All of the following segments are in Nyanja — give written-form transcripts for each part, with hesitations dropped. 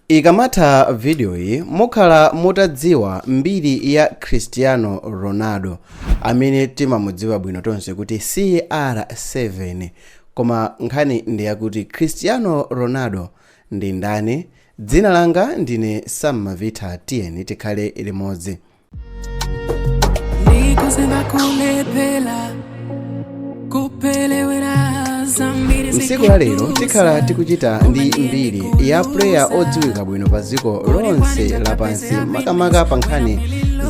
Ikamatha vidiyoyi, mukhala mutadziwa mbiri ya Cristiano Ronaldo, amene timamudziwa bwino tonse kuti CR7. Koma nkhani ndi yakuti Cristiano Ronaldo ndi ndani? Dzina langa ndine Sam Mavita, tiyeni tikhale limodzi. Ndikuziva kulephera kupelewera zambiri. Msiku la lero tikhala tikuchita ndi mbiri ya player odziwika bwino pa dziko lonse lapansi, makamaka pa nkhani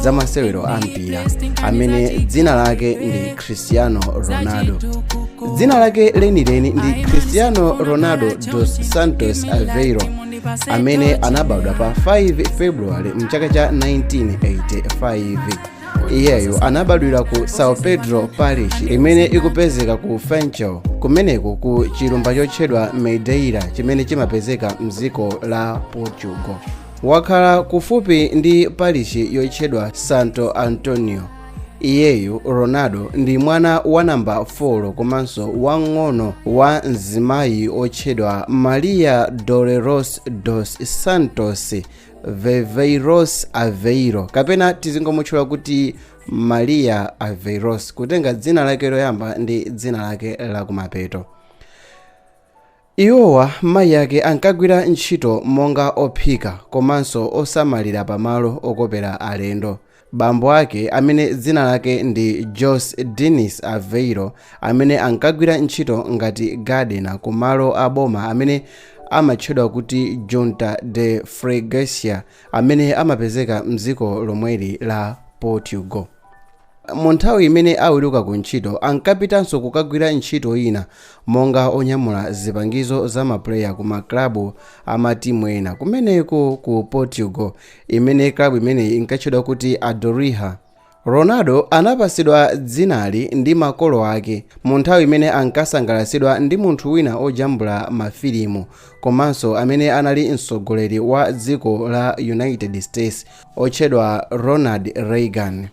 za masewero a mpira, amene dzina lake ndi Cristiano Ronaldo. Dzina lake lenileni ndi Cristiano Ronaldo dos Santos Aveiro, amene anabadwa pa 5 February mchaka cha 1985. Iyeyo anabadwira ku Sao Pedro Parish, imene ikupezeka ku Funchal, kumeneku ku chilumba chotchedwa Madeira, chimene chimapezeka mdziko la Portugal. Wakhala kufupi ndi parish yotchedwa Santo Antonio. Iyeyu Ronaldo ndi mwana wa namba 4 komanso wang'ono wa mzimayi otchedwa Maria Dolores dos Santos Viveiros Aveiro, kapena tizingomutchula kuti Maria Aveiros, kutenga dzina lake loyamba ndi dzina lake lakumapeto. Iwowa mayi ake ankagwira ntchito monga ophika komanso osamalira pamalo okopera alendo. Bambo ake, amene dzina lake ndi Jose Dinis Aveiro, amene ankagwira ntchito ngati gardener ku malo aboma amene amatchedwa kuti Junta de Freguesia, amene amapezeka mdziko lomweli la Portugal. Mu nthawi imene aweruka ku ntchito, ankapitanso kukagwira ntchito ina monga onyamula zipangizo za ma player ku maklabu amatimu ena kumeneko ku Portugal, imene klabu imeneyi inkatchedwa kuti Adoriha. Ronaldo anapasidwa dzinali ndi makolo ake mu nthawi imene ankasangalatsidwa ndi munthu wina ojambula mafilimu komanso amene anali mtsogoleri wa dziko la United States, otchedwa Ronald Reagan,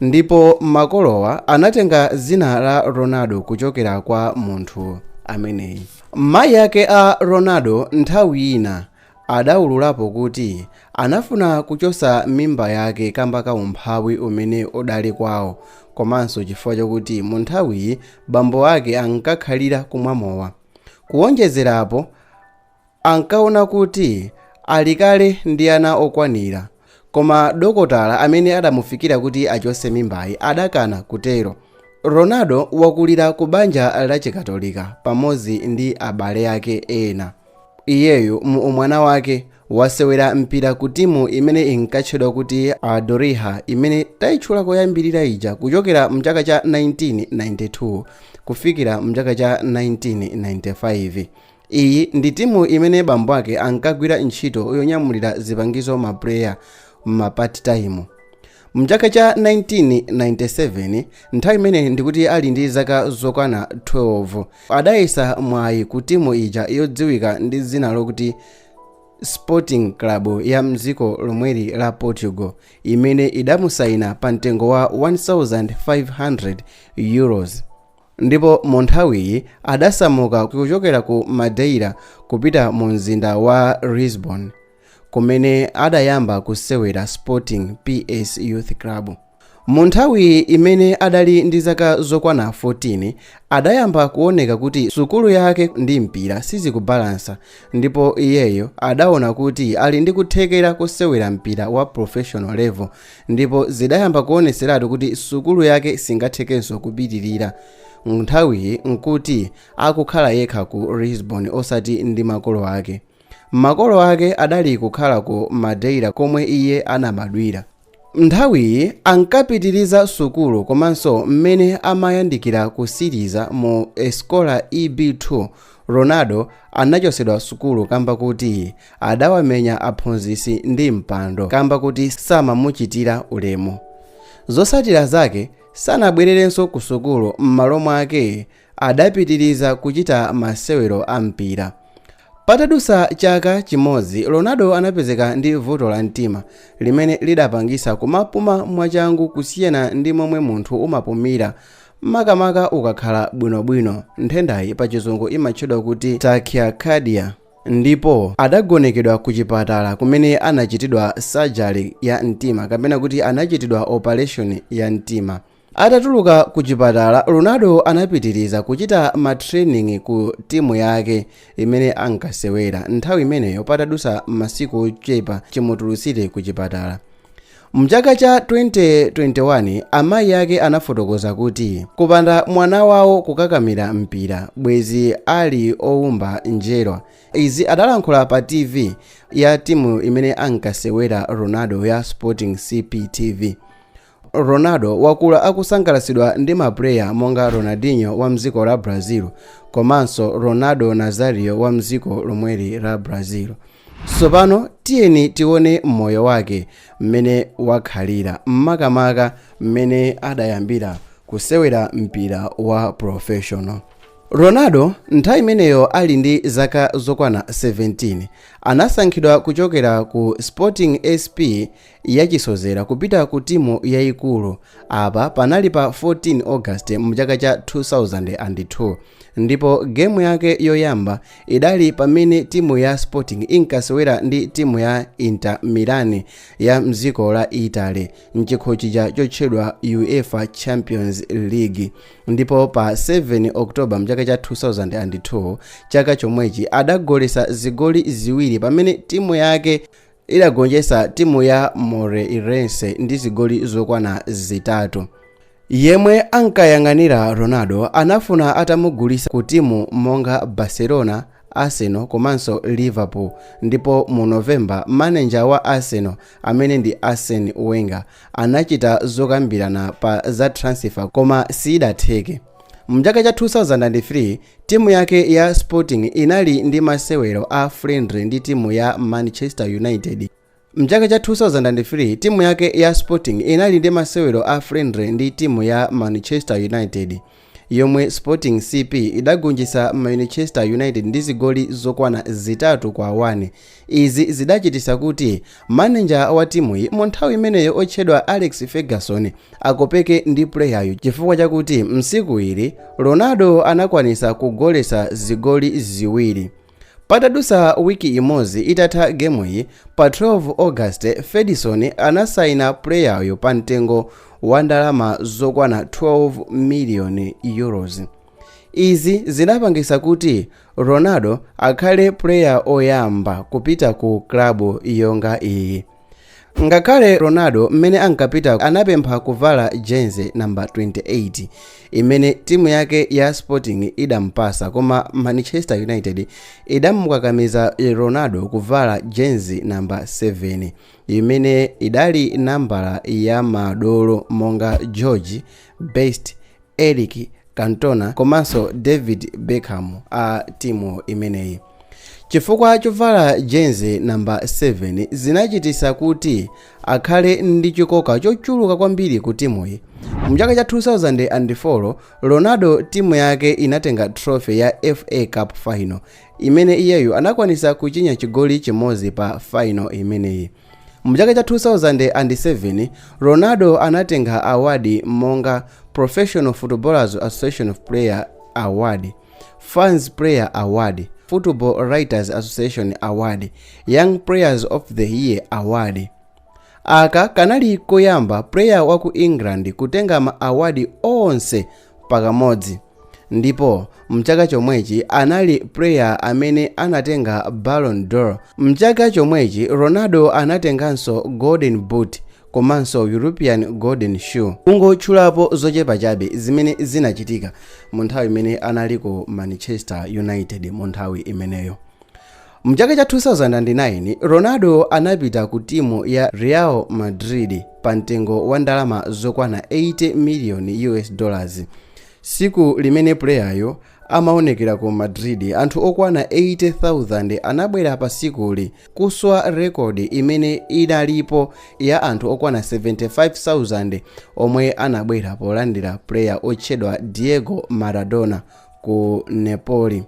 ndipo makolowa anatenga dzina la Ronaldo kuchokera kwa munthu ameneyi. Mayi ake a Ronaldo nthawi ina adawululapo kuti anafuna kuchosa mimba yake kamba ka umphawi umene udali kwawo, komanso chifukwa chokuti mu nthawiyi bambo ake ankakhalira kumwa mowa. Kuwonjezerapo, ankaona kuti ali kale ndi ana okwanira, koma dokotala amene adamufikira kuti achose mimbayi adakana kutero. Ronaldo wakulira ku banja lachikatolika pamodzi ndi abale ake ena. Iyeyu mu umwana wake wasewera mpira ku timu imene inkatchedwa kuti Adoriha, imene tayitchula koyambirira ija, kuchokera mchaka cha 1992 kufikira mchaka cha 1995. Iyi ndi timu imene bambo ake ankagwira ntchito yonyamulira zipangizo ma player ma part time. Mchaka cha 1997, nthawi imene ndikuti ali ndi zaka zokwana 12, adayesa mwayi ku timu ija yodziwika ndi dzina lokuti Sporting Club ya mdziko lomweli la Portugal, imene idamusayina pa mtengo wa €1500, ndipo mu nthawiyi adasamuka kuchokera ku Madeira kupita mu mzinda wa Lisbon, kumene adayamba kusewera Sporting PS Youth Club. Mu nthawi imene adali ndi zaka zokwana 14, adayamba kuoneka kuti sukulu yake ndi mpira sizikubalansa, ndipo iyeyo adaona kuti ali ndi kuthekera kusewera mpira wa professional level, ndipo zidayamba kuoneseratu kuti sukulu yake singathekenso kupitirira. Nthawiyi nkuti akukhala yekha ku Lisbon, osati ndi makolo ake. Makolo ake adali kukhala ku Madeira, komwe iye anabadwira. Nthawiyi ankapitiriza sukulu, komanso mmene amayandikira kusiriza mu Escola EB2, Ronaldo anachosedwa sukulu kamba kuti adawamenya aphunzitsi ndi mpando kamba kuti samamuchitira ulemu. Zotsatira zake, sanabwererenso ku sukulu, m'malo mwake adapitiriza kuchita masewero a mpira. Patadusa chaka chimodzi, Ronaldo anapezeka ndi vuto la mtima limene lidapangisa kumapuma mwachangu kusiyana ndi momwe munthu umapumira, makamaka ukakhala bwinobwino. Nthendayi pachizungu imatchedwa kuti tachycardia. Ndipo adagonekedwa ku chipatala kumene anachitidwa surgery ya mtima, kapena kuti anachitidwa operation ya mtima. Atatuluka ku chipatala, Ronaldo anapitiriza kuchita ma training ku timu yake imene ankasewera nthawi imeneyo, patadusa masiku ochepa chimutulutsire ku chipatala. Mchaka cha 2021, amayi ake anafotokoza kuti kupanda mwana wawo kukakamira mpira, bwezi ali owumba njerwa. Izi adalankhula pa TV ya timu imene ankasewera Ronaldo ya Sporting CPTV. Ronaldo wakula akusangalatsidwa ndi ma player monga Ronaldinho wa mdziko la Brazil komanso Ronaldo Nazario wa mdziko lomweli la Brazil. Tsopano tiyeni tione moyo wake mmene wakhalira, makamaka mmene adayambira kusewera mpira wa professional. Ronaldo nthawi imeneyo ali ndi zaka zokwana 17, anasankhidwa kuchokera ku Sporting SP yachisozera kupita ku timu yayikulu. Apa panali pa 14 August mchaka cha 2002, ndipo gemu yake yoyamba idali pamene timu ya Sporting inkasewera ndi timu ya Inter Milan ya mdziko la Italy mchikho chija chotchedwa UEFA Champions League. Ndipo pa 7 October mchaka cha 2002, chaka chomwechi, adagolesa zigoli 2 pamene timu yake idagonjetsa timu ya Moreirense ndi zigoli zokwana 3. Yemwe ankayang'anira Ronaldo anafuna atamugulisa ku timu monga Barcelona, Arsenal komanso Liverpool. Ndipo mu Novemba, maneja wa Arsenal amene ndi Arsene Wenger anachita zokambirana pa za transfer, koma sidatheke. Mchaka cha 2003, timu yake ya Sporting inali ndi masewero a friendly ndi timu ya Manchester United. Mchaka cha 2003, timu yake ya Sporting inali ndi masewero a friendly ndi timu ya Manchester United, yomwe Sporting CP idagonjetsa Manchester United ndi zigoli zokwana 3-1. Izi zidachititsa kuti maneja wa timuyi mu nthawi imeneyo otchedwa Alex Ferguson akopeke ndi player, chifukwa chakuti msiku ili Ronaldo anakwanisa kugolesa zigoli 2. Patadusa wiki imodzi itatha gemuyi, pa 12 August, Ferguson anasaina playeryo pa mtengo wa ndalama zokwana 12 million euros. Izi zinapangisa kuti Ronaldo akhale player oyamba kupita ku klabu yonga iyi. Ngakhale Ronaldo mmene ankapita anapempha kuvala jersey namba 28 imene timu yake ya Sporting idampasa, koma Manchester United idamukakamiza Ronaldo kuvala jersey namba 7 imene idali nambala ya madolo monga George Best, Eric Cantona komanso David Beckham a timu imeneyi. Chifukwa chovala jersey namba 7 zinachitisa kuti akhale ndi chikoka chochuluka kwambiri ku timuyi. Mchaka cha 2004, Ronaldo timu yake inatenga trophy ya FA Cup final, imene iyeyu anakwanisa kuchinya chigoli chimodzi pa final imeneyi. Mchaka cha 2007, Ronaldo anatenga award monga Professional Footballers Association of Player Award, Fans Player Award, Football Writers Association Award, Young Players of the Year Award. Aka kanali koyamba player wa ku England kutenga ma award onse pakamodzi. Ndipo mchaka chomwechi anali player amene anatenga Ballon d'Or. Mchaka chomwechi Ronaldo anatenganso Golden Boot komanso European Golden Shoe, kungotchulapo zochepa chabe zimene zinachitika mu nthawi imene anali ku Manchester United mu nthawi imeneyo. Mchaka cha 2009, Ronaldo anapita ku timu ya Real Madrid pa mtengo wa ndalama zokwana 80 million US dollars. Siku limene playeryo amaonekera ku Madrid, anthu okwana 80,000 anabwera pa sikuli, kuswa rekodi imene inalipo ya anthu okwana 75,000 omwe anabwera polandira player otchedwa Diego Maradona ku Napoli.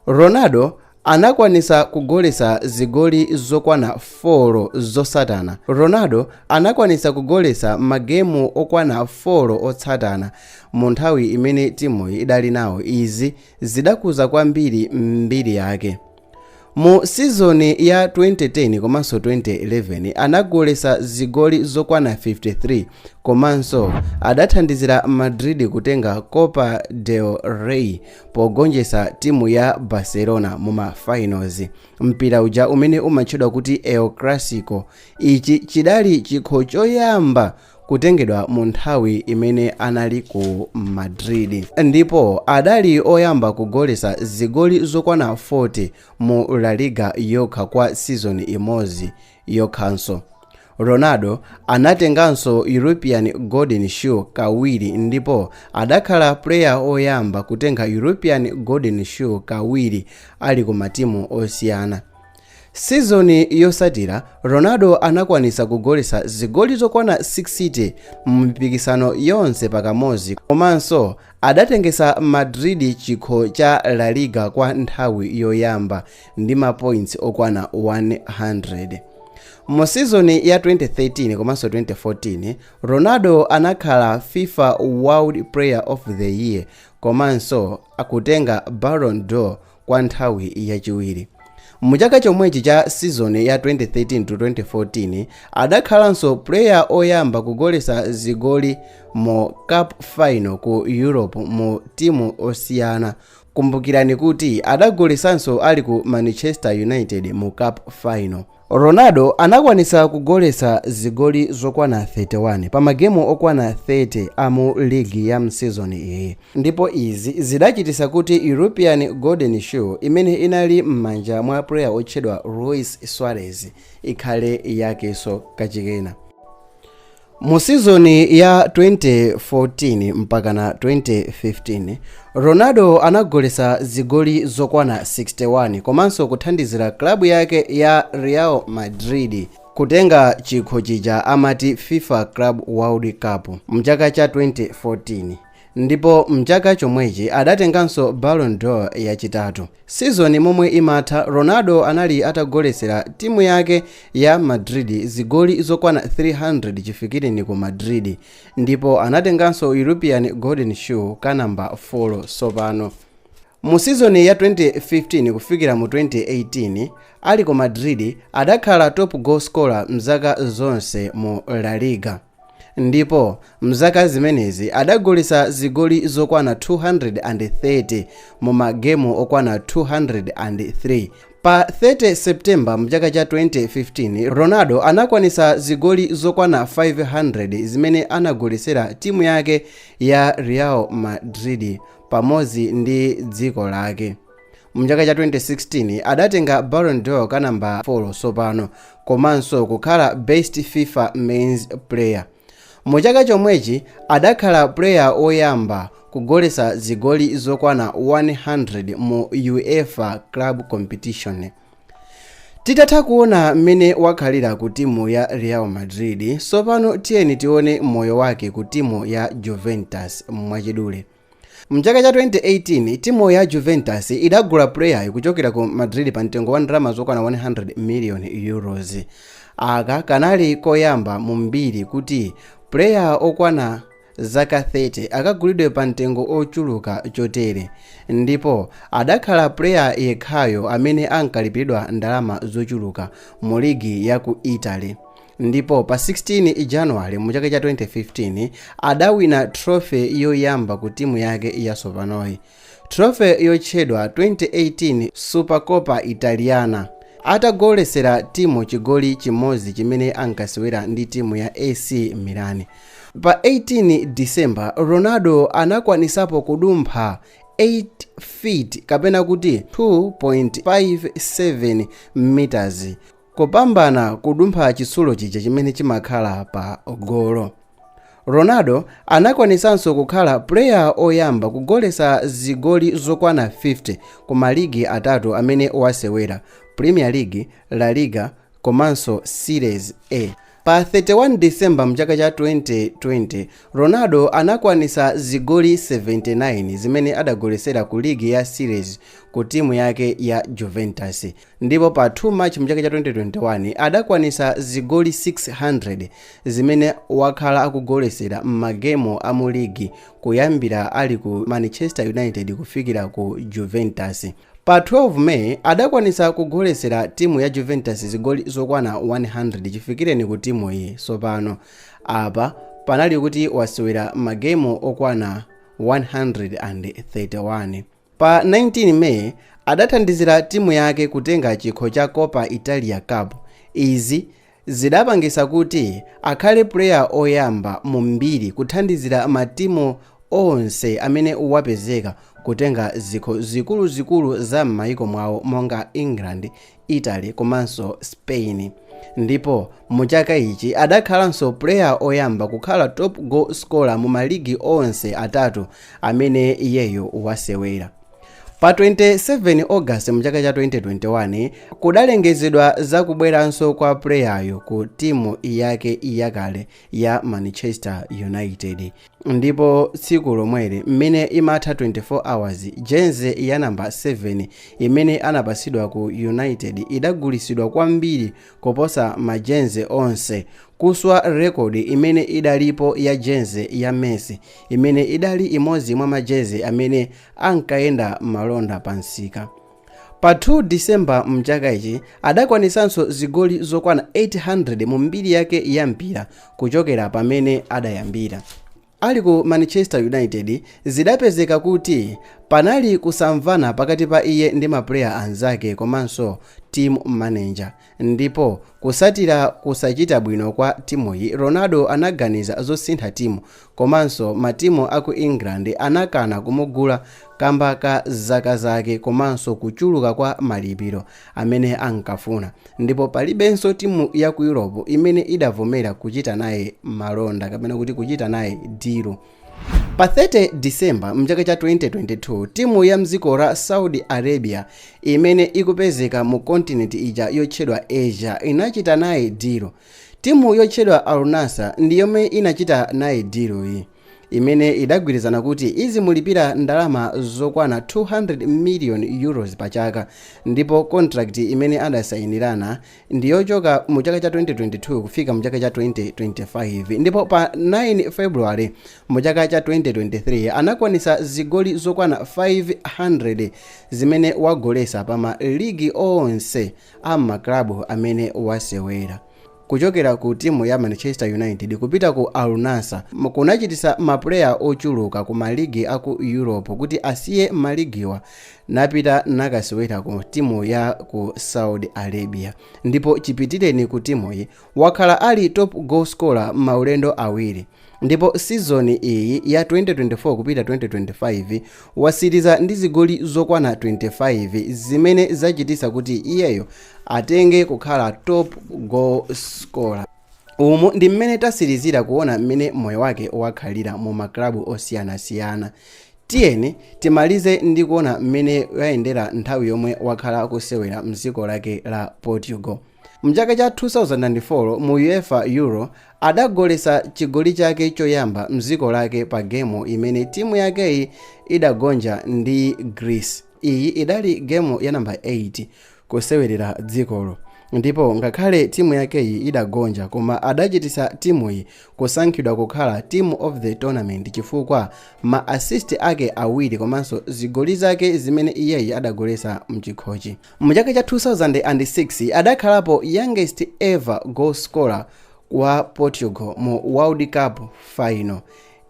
Ronaldo Anakwanisa kugolesa zigoli zokwana 4 zotsatana. Ronaldo anakwanisa kugolesa magemu okwana 4 otsatana mu nthawi imene timuyi idali nawo. Izi zidakuza kwambiri mbiri yake. Mu sizoni ya 2010 komanso 2011 anagolesa zigoli zokwana 53 komanso adathandizira Madrid kutenga Copa del Rey pogonjetsa timu ya Barcelona mu ma finals, mpira uja umene umatchedwa kuti El Clasico. Ichi chidali chikho choyamba kutengedwa mu nthawi imene anali ku Madrid, ndipo adali oyamba kugolesa zigoli zokwana 40 mu La Liga yokha kwa season imodzi yokhanso. Ronaldo anatenganso European Golden Shoe kawiri ndipo adakhala player oyamba kutenga European Golden Shoe kawiri ali ku matimu osiyana. Sizoni yotsatira, Ronaldo anakwanisa kugolesa zigoli zokwana 60 mu mipikisano yonse pakamodzi komanso adatengesa Madrid chikho cha La Liga kwa nthawi yoyamba ndi ma points okwana 100. Mu sizoni ya 2013 komanso 2014, Ronaldo anakhala FIFA World Player of the Year komanso akutenga Ballon d'Or kwa nthawi yachiwiri. Muchaka chomwechi cha sizoni ya 2013 to 2014, adakhalanso player oyamba kugolesa zigoli mu cup final ku Europe mu timu osiyana. Kumbukirani kuti adagolesanso ali ku Manchester United mu cup final. Ronaldo anakwanisa kugolesa zigoli zokwana 31 pa magemu okwana 30 amu ligi ya msizoni iyi, ndipo izi zidachitisa kuti European Golden Shoe imene inali m'manja mwa player otchedwa Luis Suarez ikhale yakenso kachikena. Mu sizoni ya 2014 mpakana 2015, Ronaldo anagolesa zigoli zokwana 61 komanso kuthandizira klabu yake ya Real Madrid kutenga chikho chija amati FIFA Club World Cup mchaka cha 2014, ndipo mchaka chomwechi adatenganso Ballon d'Or yachitatu. Sizoni momwe imatha, Ronaldo anali atagolesera timu yake ya Madrid zigoli zokwana 300 chifikireni ku Madrid, ndipo anatenganso European Golden Shoe kanamba 4 sopano. Mu sizoni ya 2015 kufikira mu 2018, ali ku Madrid adakhala top goal scorer mzaka zonse mu La Liga, ndipo mzaka zimenezi adagolesa zigoli zokwana 230 mu magemu okwana 203. Pa 30 Septemba mchaka cha 2015, Ronaldo anakwanisa zigoli zokwana 500 zimene anagolesera timu yake ya Real Madrid pamodzi ndi dziko lake. Mchaka cha 2016 adatenga Ballon d'Or kanamba 4 sopano komanso kukhala best FIFA Men's Player. Mu chaka chomwechi adakhala player oyamba kugolesa zigoli zokwana 100 mu UEFA Club Competition. Titatha kuona mmene wakhalira ku timu ya Real Madrid, tsopano tiyeni tione moyo wake ku timu ya Juventus mwachidule. Mchaka cha 2018, timu ya Juventus idagula player kuchokera ku Madrid pa mtengo wa ndalama zokwana 100 million euros. Aka kanali koyamba mu mbiri kuti player okwana zaka 30 akagulidwe pa mtengo ochuluka chotere, ndipo adakhala player yekhayo amene ankalipiridwa ndalama zochuluka mu ligi ya ku Italy. Ndipo pa 16 Januwale mu chaka cha 2015 adawina trophy yoyamba ku timu yake yatsopanoyi, trophy yotchedwa 2018 Supercoppa Italiana, atagolesera timu chigoli chimodzi chimene ankasewera ndi timu ya AC Milan. Pa 18 Disemba, Ronaldo anakwanisapo kudumpha 8 feet kapena kuti 2.57 meters, kupambana kudumpha chitsulo chija chimene chimakhala pa golo. Ronaldo anakwanisanso kukhala player oyamba kugolesa zigoli zokwana 50 ku maligi atatu amene wasewera: Premier League, La Liga komanso Series A. Pa 31 December mchaka cha 2020, Ronaldo anakwanisa zigoli 79 zimene adagolesera ku ligi ya Serie A ku timu yake ya Juventus, ndipo pa 2 March mchaka cha 2021 adakwanisa zigoli 600 zimene wakhala akugolesera m'magemu a mu ligi kuyambira ali ku Manchester United kufikira ku Juventus. Pa 12 May adakwanisa kugolesera timu ya Juventus zigoli zokwana 100 chifikireni ku timu iyi. Sopano apa panali kuti wasewera magemu okwana 131. Pa 19 May adathandizira timu yake kutenga chikho cha Coppa Italia Cup. Izi zidapangisa kuti akhale player oyamba mu mbiri kuthandizira matimu onse amene wapezeka kutenga zikho zikuluzikulu za m'mayiko mwawo monga England, Italy komanso Spain. Ndipo mu chaka ichi adakhalanso player oyamba kukhala top goal scorer mu maligi onse atatu amene iyeyo wasewera. Pa 27 August mchaka cha 2021 kudalengezedwa zakubweranso kwa player ku timu yake yakale ya Manchester United, ndipo tsiku lomweli mmene imatha 24 hours, jersey ya namba 7 imene anapasidwa ku United idagulisidwa kwambiri kuposa majersey onse, kuswa rekodi imene idalipo ya jersey ya Messi imene idali imodzi mwa majersey amene ankayenda malonda pa msika. Pa 2 Disemba mchaka ichi adakwanisanso zigoli zokwana 800 mu mbiri yake ya mpira kuchokera pamene adayambira. Ali ku Manchester United, zidapezeka kuti panali kusamvana pakati pa iye ndi mapuleya anzake komanso team manager, ndipo kusatira kusachita bwino kwa timuyi, Ronaldo anaganiza zosintha timu, komanso matimu aku England anakana kumugula kamba ka zaka zake komanso kuchuluka kwa malipiro amene ankafuna, ndipo palibenso timu ya ku Europe imene idavomera kuchita naye malonda kapena kuti kuchita naye deal. Pa 30 Disemba mchaka cha 2022, timu ya mdziko la Saudi Arabia imene ikupezeka mu continent ija yotchedwa Asia inachita naye deal. Timu yotchedwa Al Nassr ndi yomwe inachita naye deal iyi, imene idagwirizana kuti izimulipira ndalama zokwana 200 million euros pa chaka, ndipo contract imene adasayinirana ndi yochoka mu chaka cha 2022 kufika mu chaka cha 2025. Ndipo pa 9 February mu chaka cha 2023 anakwanisa zigoli zokwana 500 zimene wagolesa pa ma ligi onse a maklabu amene wasewera. Kuchokera ku timu ya Manchester United kupita ku Al Nassr kunachitisa mapuleya ochuluka ku maligi aku Europe kuti asiye maligiwa napita nakasewera ku timu ya ku Saudi Arabia. Ndipo chipitireni ku timuyi wakhala ali top goal scorer maulendo awiri, ndipo sizoni iyi ya 2024 kupita 2025 wasiriza ndi zigoli zokwana 25 zimene zachitisa kuti iyeyo atenge kukhala top goal scorer. Umu ndi mmene tasirizira kuona mmene moyo wake wakhalira mu maklabu osiyanasiyana. Tiyeni timalize ndi kuona mmene yayendera nthawi yomwe wakhala akusewera mdziko lake la Portugal. Mchaka cha 2004 mu UEFA Euro adagolesa chigoli chake choyamba mdziko lake pa gemu imene timu yakeyi idagonja ndi Greece. Iyi idali gemu ya namba 8 kusewerera dzikolo, ndipo ngakhale timu yakeyi idagonja, koma adachitisa timuyi kusankhidwa kukhala team of the tournament chifukwa ma assist ake awiri komanso zigoli zake zimene iyeyi adagolesa mchikhochi. Mchaka cha 2006 adakhalapo youngest ever goal scorer wa Portugal mu World Cup final.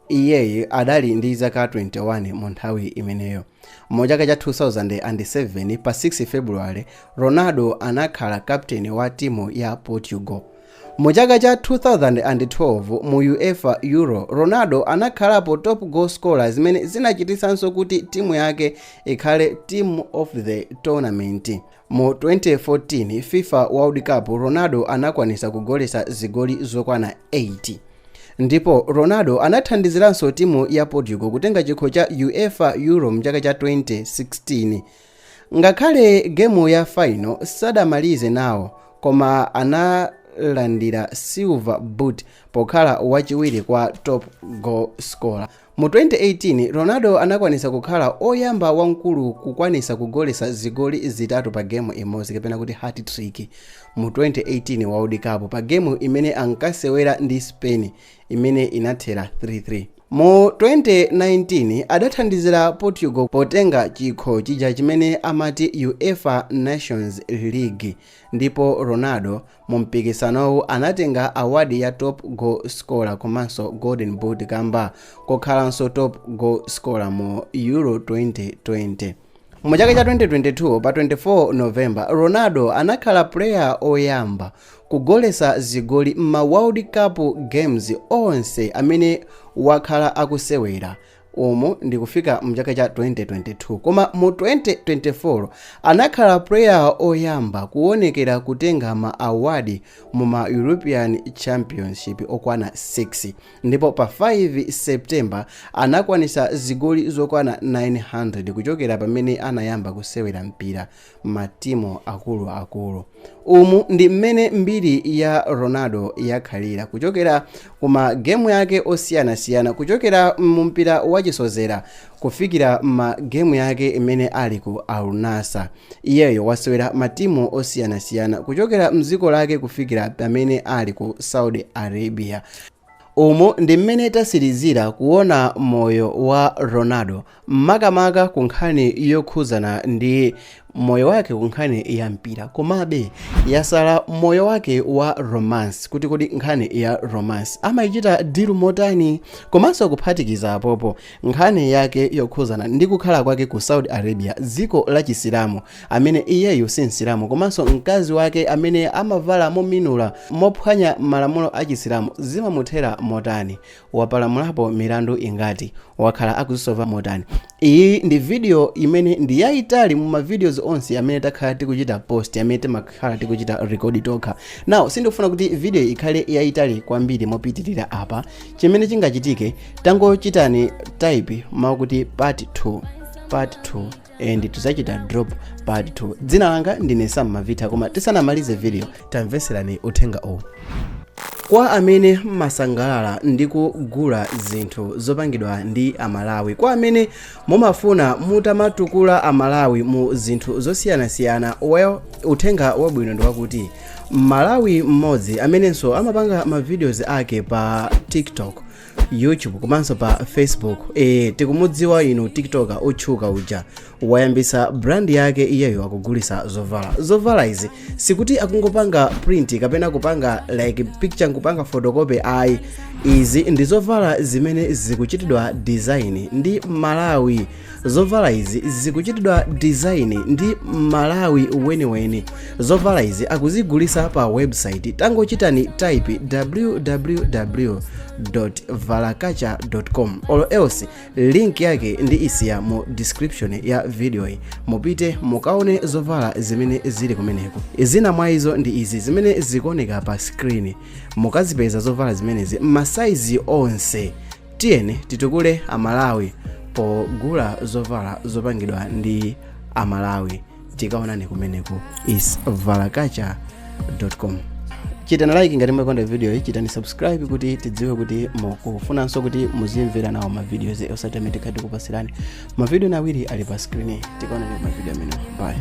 Iyeyi adali ndi zaka 21 mu nthawi imeneyo. Mu chaka cha 2007 pa 6 February, Ronaldo anakhala captain wa timu ya Portugal. Mu chaka cha 2012 mu UEFA Euro, Ronaldo anakhalapo top goal scorer zimene zinachitisanso kuti timu yake ikhale team of the tournament. Mu 2014 FIFA World Cup, Ronaldo anakwanisa kugolesa zigoli zokwana 8, ndipo Ronaldo anathandiziranso timu ya Portugal kutenga chikho cha UEFA Euro mchaka cha 2016. Ngakhale gemu ya final sadamalize nawo, koma Analandira Silver Boot pokhala wachiwiri kwa top goal scorer. Mu 2018 Ronaldo anakwanisa kukhala oyamba wamkulu kukwanisa kugolesa zigoli zitatu pa gemu imodzi, kapena kuti hat trick, mu 2018 World Cup pa gemu imene ankasewera ndi Spain imene inathera 3-3. Mu 2019 adathandizira Portugal potenga chikho chija chimene amati UEFA Nations League, ndipo Ronaldo mu mpikisanowu anatenga award ya top goal scorer komanso Golden Boot kamba kokhalanso top goal scorer mu Euro 2020. Mu chaka cha 2022 pa 24 November, Ronaldo anakhala player oyamba kugolesa zigoli ma World Cup games onse amene wakhala akusewera, umu ndikufika mchaka cha 2022. Koma mu 2024 anakhala player oyamba kuonekera kutenga ma award mu ma European Championship okwana 6, ndipo pa 5 September anakwanisa zigoli zokwana 900 kuchokera pamene anayamba kusewera mpira matimu akuluakulu. Umu ndi mmene mbiri ya Ronaldo yakhalira kuchokera kuma gemu yake osiyanasiyana, kuchokera mu mpira wachisozera kufikira ma gemu yake imene ali ku Al Nassr. Iyeyo wasewera matimu osiyanasiyana kuchokera mdziko lake kufikira pamene ali ku Saudi Arabia. Umu ndi mmene tasirizira kuona moyo wa Ronaldo, makamaka ku nkhani yokhuzana ndi moyo wake ku nkhani ya mpira. Komabe yasala moyo wake wa romance, kuti kodi nkhani ya romance amayichita deal motani, komanso kuphatikiza apopo nkhani yake yokhuzana ndi kukhala kwake ku Saudi Arabia, dziko la Chisilamu, amene iyeyu si Msilamu, komanso mkazi wake amene amavala mominula mophwanya malamulo a Chisilamu, zimamuthera motani, wapalamulapo milandu ingati, wakhala akuzisova motani. Iyi ndi video imene ndi yayitali mu ma videos onse amene takhala tikuchita post, amene timakhala tikuchita record tokha. Now sindikufuna kuti video ikhale yayitali kwambiri mopitirira apa. Chimene chingachitike, tangochitani type mawu kuti part 2, part 2, and tizachita drop part 2. Dzina langa ndine Sam Mavita, koma tisanamalize video tamveserani uthenga uwu. Kwa amene mmasangalala ndi kugula zinthu zopangidwa ndi Amalawi, kwa amene mumafuna mutamatukula Amalawi mu zinthu zosiyanasiyana, well, uthenga wabwino ndi wakuti Malawi mmodzi amenenso amapanga ma videos ake pa TikTok, YouTube komanso pa Facebook, tikumudziwa inu, TikToker otchuka uja, wayambisa brand yake. Iyeyo akugulisa zovala. Zovala izi sikuti akungopanga print kapena kupanga like picture nkupanga photocopy, ayi. Izi ndi zovala zimene zikuchitidwa design ndi Malawi. Zovala izi zikuchitidwa design ndi Malawi weniweni. Zovala izi akuzigulisa pa website. Tangochitani type www.valakacha.com, or else link yake ndi isiya mu description ya video iyi. Mupite mukaone zovala zimene zili kumeneko. Zina mwa izo ndi izi zimene zikuoneka pa screen. Mukazipeza zovala zimenezi m'masaizi onse. Tiyeni titukule Amalawi pogula zovala zopangidwa ndi Amalawi. Tikaonani kumeneko, is valakacha.com. Chitani like ngati mwakonda video iyi, chitani subscribe kuti tidziwe kuti mukufunanso kuti muzimvera nawo ma videos osati amene tikhati kupasirani. Mavideo awiri ali pa screen. Tikaonani ma video amene. Bye.